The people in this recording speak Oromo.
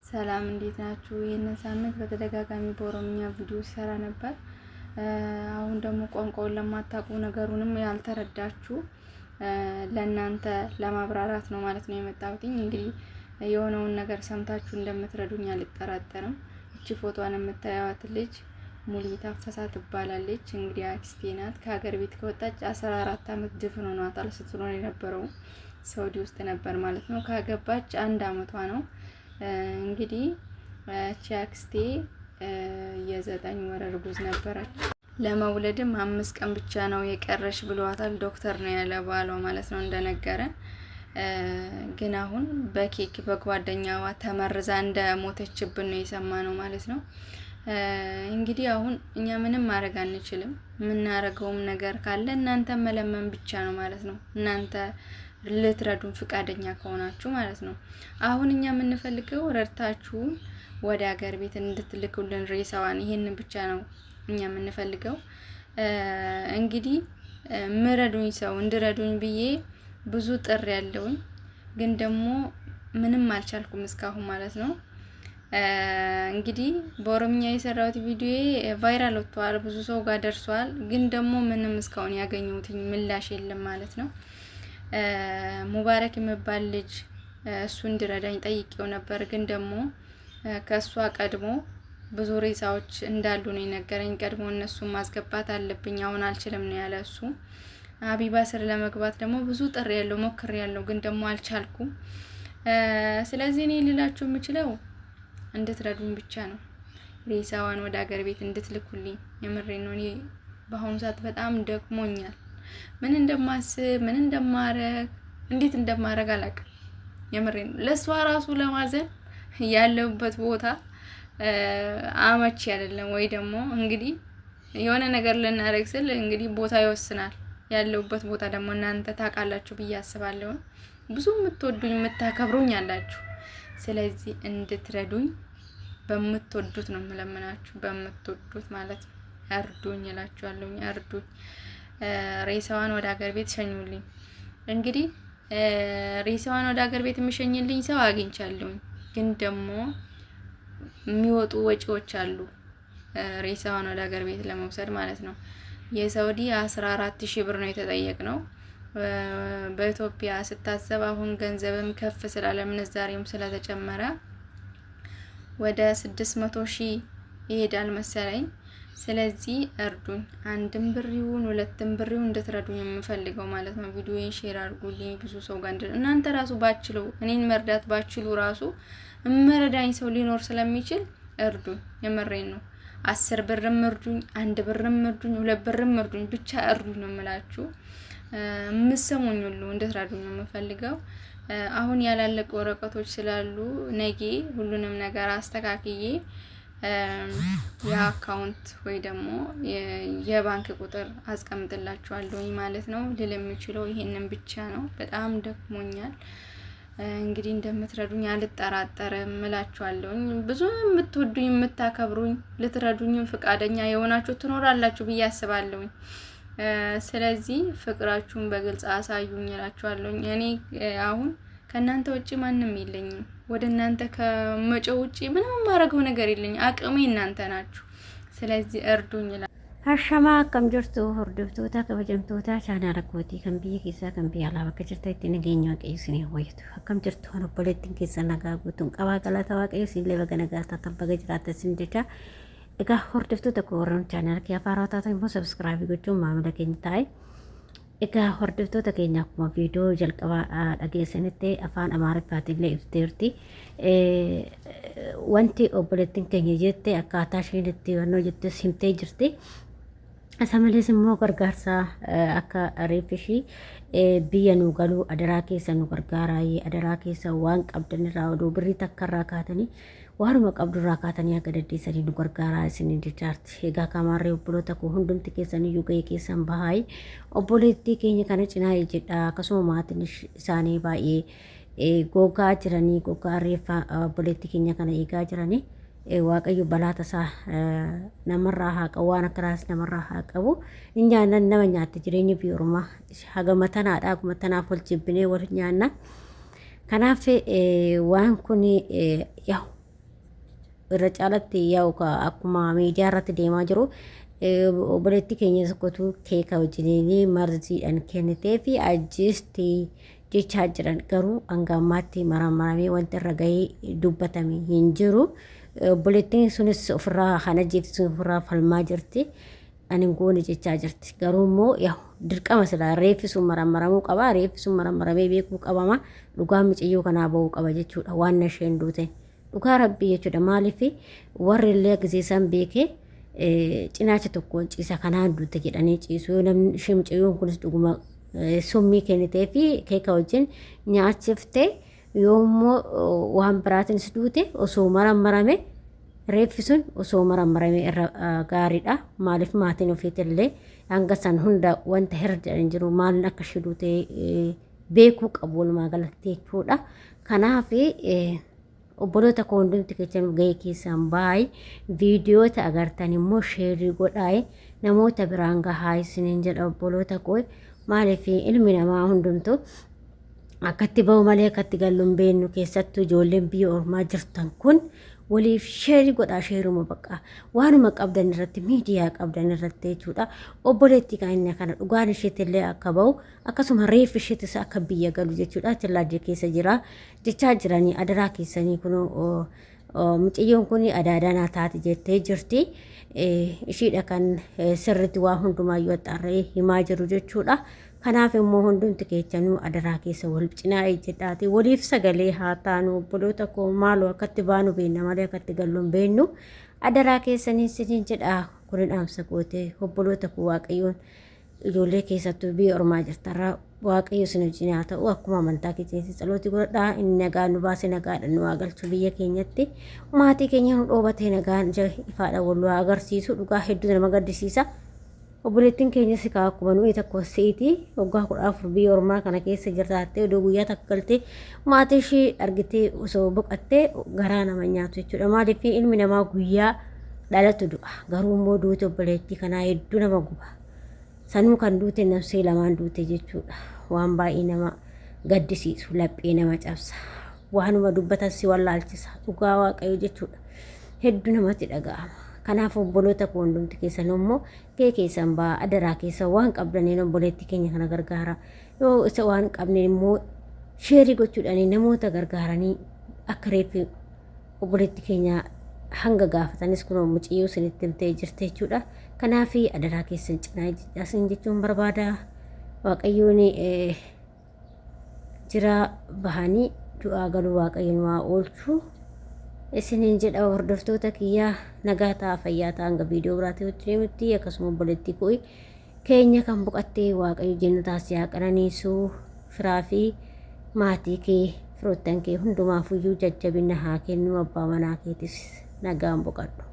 ሰላም እንዴት ናችሁ? ይህንን ሳምንት በተደጋጋሚ በኦሮምኛ ቪዲዮ ሲሰራ ነበር። አሁን ደግሞ ቋንቋውን ለማታውቁ ነገሩንም ያልተረዳችሁ ለእናንተ ለማብራራት ነው ማለት ነው የመጣሁትኝ። እንግዲህ የሆነውን ነገር ሰምታችሁ እንደምትረዱኝ አልጠራጠርም። እቺ ፎቶዋን የምታዩት ልጅ ሙሉ ታፈሳ ትባላለች። እንግዲህ አክስቴ ናት። ከሀገር ቤት ከወጣች 14 አመት ድፍን ሆኗታል። ስትኖር የነበረው ሳውዲ ውስጥ ነበር ማለት ነው። ካገባች አንድ አመቷ ነው። እንግዲህ እቺ አክስቴ የ9 ወር እርጉዝ ነበረች። ለመውለድም 5 ቀን ብቻ ነው የቀረሽ ብሏታል። ዶክተር ነው ያለ ባሏ ማለት ነው እንደነገረን። ግን አሁን በኬክ በጓደኛዋ ተመርዛ እንደሞተችብን ነው የሰማነው ማለት ነው። እንግዲህ አሁን እኛ ምንም ማድረግ አንችልም። የምናደርገውም ነገር ካለ እናንተ መለመን ብቻ ነው ማለት ነው። እናንተ ልትረዱን ፍቃደኛ ከሆናችሁ ማለት ነው። አሁን እኛ የምንፈልገው ረድታችሁን ወደ ሀገር ቤት እንድትልኩልን ሬሳዋን፣ ይሄንን ብቻ ነው እኛ የምንፈልገው። እንግዲህ ምረዱኝ ሰው እንድረዱኝ ብዬ ብዙ ጥሪ ያለውኝ ግን ደግሞ ምንም አልቻልኩም እስካሁን ማለት ነው። እንግዲህ በኦሮምኛ የሰራሁት ቪዲዮ viral ወጥቷል፣ ብዙ ሰው ጋር ደርሷል። ግን ደግሞ ምንም እስካሁን ያገኘሁት ምላሽ የለም ማለት ነው። ሙባረክ የሚባል ልጅ እሱ እንዲረዳኝ ጠይቄው ነበር። ግን ደግሞ ከእሷ ቀድሞ ብዙ ሬሳዎች እንዳሉ ነው የነገረኝ። ቀድሞ እነሱን ማስገባት አለብኝ፣ አሁን አልችልም ነው ያለ እሱ። አቢባ ስር ለመግባት ደግሞ ብዙ ጥሪ ያለው ሞክር ያለው ግን ደግሞ አልቻልኩም። ስለዚህ እኔ ልላችሁ የምችለው እንድትረዱኝ ብቻ ነው። ሬሳዋን ወደ ሀገር ቤት እንድትልኩልኝ። የምሬ ነው። እኔ በአሁኑ ሰዓት በጣም ደክሞኛል። ምን እንደማስብ፣ ምን እንደማረግ፣ እንዴት እንደማረግ አላውቅም። የምሬ ነው። ለእሷ ራሱ ለማዘን ያለሁበት ቦታ አመቺ አይደለም። ወይ ደግሞ እንግዲህ የሆነ ነገር ልናደርግ ስል እንግዲህ ቦታ ይወስናል። ያለሁበት ቦታ ደግሞ እናንተ ታውቃላችሁ ብዬ አስባለሁ። ብዙ የምትወዱኝ የምታከብሩኝ አላችሁ። ስለዚህ እንድትረዱኝ በምትወዱት ነው የምለምናችሁ፣ በምትወዱት ማለት ነው። እርዱኝ እላችኋለሁ፣ እርዱኝ። ሬሳዋን ወደ ሀገር ቤት ሸኙልኝ። እንግዲህ ሬሳዋን ወደ ሀገር ቤት የሚሸኝልኝ ሰው አግኝቻለሁኝ፣ ግን ደግሞ የሚወጡ ወጪዎች አሉ። ሬሳዋን ወደ ሀገር ቤት ለመውሰድ ማለት ነው። የሳውዲ 14,000 ብር ነው የተጠየቅነው። በኢትዮጵያ ስታሰብ አሁን ገንዘብም ከፍ ስላለ ምንዛሬውም ስለተጨመረ ወደ 600,000 ይሄዳል መሰለኝ። ስለዚህ እርዱኝ። አንድም ብር ይሁን ሁለትም ብር ይሁን እንድትረዱኝ የምፈልገው ማለት ነው። ቪዲዮዬን share አድርጉልኝ ብዙ ሰው ጋር እናንተ ራሱ ባችሉ እኔን መርዳት ባችሉ ራሱ እመረዳኝ ሰው ሊኖር ስለሚችል እርዱኝ። የምሬን ነው። 10 ብርም እርዱኝ፣ አንድ ብርም እርዱኝ፣ ሁለት ብርም እርዱኝ፣ ብቻ እርዱኝ ነው የምላችሁ። የምሰሙኝ ሁሉ እንድትረዱኝ ነው የምፈልገው። አሁን ያላለቁ ወረቀቶች ስላሉ ነጌ ሁሉንም ነገር አስተካክዬ የ account ወይ ደግሞ የባንክ ቁጥር አስቀምጥላችኋለሁኝ ማለት ነው። ልል የምችለው ይሄንን ብቻ ነው። በጣም ደክሞኛል። እንግዲህ እንደምትረዱኝ አልጠራጠርም እላችኋለሁኝ። ብዙ የምትወዱኝ የምታከብሩኝ፣ ልትረዱኝም ፍቃደኛ የሆናችሁ ትኖራላችሁ ብዬ አስባለሁኝ። ስለዚህ ፍቅራችሁን በግልጽ አሳዩኝ እላችኋለሁኝ። እኔ አሁን ከእናንተ ውጭ ማንም የለኝም። ወደ እናንተ ከመጮህ ውጭ ምንም የማደርገው ነገር የለኝ። አቅሜ እናንተ ናችሁ። ስለዚህ እርዱኝ ይላል። Ashamaa, akkam jirtu hordoftoota kabajamtoota chaanaala kootii kan biyya keessaa kan biyya alaa bakka jirtanitti nageenya Waaqayyo isin wayyatu. Akkam jirtu kan obboleettiin keessa nagaa guutuun qabaa, galata Waaqayyo. Isin illee baga nagaa taatan, baga jiraatan isin jecha. Egaa hordoftoota koo, warreen chaanaala kee afaan taatan immoo subscribe gochuun maamila keenya taa'e. Egaa hordoftoota keenya, akkuma viidiyoo jalqabaa dhageessanitti afaan Amaariffaatiin illee ibsiteerti. Wanti obboleettiin keenya jette akkaataa isheen itti hubannoo jettes himtee jirti. Isa malees immoo gargaarsa akka reeffi ishii biyya nu galuu adaraa keessa nu gargaaraayee, adaraa keessa waan qabdan irraa oduu birrii takka irraa kaatanii, waanuma qabdu irraa kaatanii akka daddeessanii nu gargaaraa isiniin jechaarti. Egaa kamaarree obboloota koo, hundumti keessan iyyuu gahee keessan bahaayee obboleettii keenya kana cinaa jedha. Akkasuma maatiin isaanii baay'ee gogaa jiranii, gogaa reeffa obboleettii keenya kana eegaa jiranii. Waaqayyo balaa tasaa namarraa haa qabu, waan akkanaas namarraa haa qabu. Hin nyaannan, nama nyaatte jireenya biyya ormaa hagama tanaadha, akkuma tanaaf wal jibbinee wal nyaanna. Kanaaf waan kun Irra caalatti yaa'u akkuma miidiyaa irratti deemaa jiru obboleettii keenya tokkotu keeka wajjiniin marziidhaan kennitee fi ajjeesti jechaa jiran, garuu hanga ammaatti maramaramee wanti irra gahee dubbatame hin jiru. Obboleettiin sunis ofirraa kan ajjeefte sun ofirraa falmaa jirti. Ani hin goone jechaa jirti. Garuu immoo dirqama silaa reeffi sun maramaramuu qaba. Reeffi sun maramaramee beekuu qabama. Dhugaan mucayyoo kanaa bahuu qaba jechuudha. Waan isheen duute. Dhugaa rabbii jechuudha. Maaliif warri illee gisee isaan beekee cinaacha tokkoon ciisa kanaan duute jedhanii ciisu. Yoo namni ishee mucayyoon kunis dhuguma summii kennitee fi keeka wajjin nyaachifte, yoommoo waan biraatiinis duute, osoo marammarame reeffi sun osoo marammarame irra gaariidha. Maaliif maatiin ofiitillee hanga san hunda wanta herra jedhan jiru maaliin akka ishee duute beekuu qabu walumaa galatti jechuudha. Kanaaf obboloota koo hundumti keessan gahee keessan baay'ee viidiyoota agartan immoo sheerii godhaa, namoota biraan gahaa isiniin jedha obboloota koo. Maaliif ilmi namaa hundumtu akkatti bahu malee akkatti gallu hin beeknu. Keessattuu ijoolleen biyya ormaa jirtan kun waliif sheerii godhaa, sheeruma bakka waanuma qabdan irratti, miidiyaa qabdan irratti jechuudha. Obboleettii keenya kana dhugaan isheetti illee akka bahu, akkasuma reeffi isheettis akka biyya galu jechuudha. Chillaajii keessa jira jechaa jiranii, adaraa keessanii. Kunoo mucayyoon kun adaadaa taati jettee jirti. Ishiidha kan sirriitti waa hundumaayyuu axxaarree himaa jiru jechuudha. Kanaaf immoo hundumti keessanuu adaraa keessa wal cinaa ejjedhaati waliif sagalee haa taanu obboloota koo. Maaloo, akkatti baanu beekna malee akkatti gallu hin beeknu. Adaraa keessanii isiniin jedha. Kun dhaamsa goote obboloota koo. Waaqayyoon ijoollee keessattuu biyya ormaa jirtarraa Waaqayyo isin wajjin haa ta'u. Akkuma amantaa keessanitti tsalootii godhadhaa. Inni nagaan nu baase nagaadhaan nu haa galchu biyya keenyatti. Maatii keenya nu dhoobatee nagaan ija ifaadhaan wal nu haa agarsiisu. Dhugaa hedduu nama gaddisiisa. Obboleettiin keenya si kaa akkuma nuyi tokko si'iti waggaa 14 biyya ormaa kana keessa jirtaattee odoo guyyaa takka galtee maatii ishii argitee osoo boqattee garaa nama nyaatu jechuudha. Maaliif ilmi namaa guyyaa dhalatu du'a. Garuu immoo duuti obboleettii kanaa hedduu nama guba. Sanuu kan duute nafsee lamaan duute jechuudha. Waan baay'ee nama gaddisiisu, laphee nama cabsa. Waanuma dubbatan si wallaalchisa. Dhugaa Waaqayyo jechuudha. Hedduu namatti dhaga'ama. Kanaaf obboloota koo hundumti keessan immoo gahee keessan ba'aa, adaraa keessan waan qabdaniin obboleettii keenya kana gargaara. Yoo isa waan qabneen immoo sheerii gochuudhaan namoota gargaaranii akka reeffi obboleettii keenya hanga gaafatanis kunoo mucayyoo isinitti himtee jirti jechuudha. Kanaaf adaraa keessan cinaa ejjedhaa jechuun barbaada. Waaqayyoon jira bahanii du'aa galuu Waaqayyo nu haa oolchu. Isiniin jedha hordoftoota kiyyaa, nagaa ta'a, fayyaa ta'a, hanga viidiyoo biraatii wajjin nutti. Akkasuma obboleettii koo keenya kan boqattee Waaqayyo jennataa si haa qananiisu, firaa fi maatii kee firoottan kee hundumaafuyyuu jajjabina haa kennu, abbaa manaa keetis nagaan boqadhu.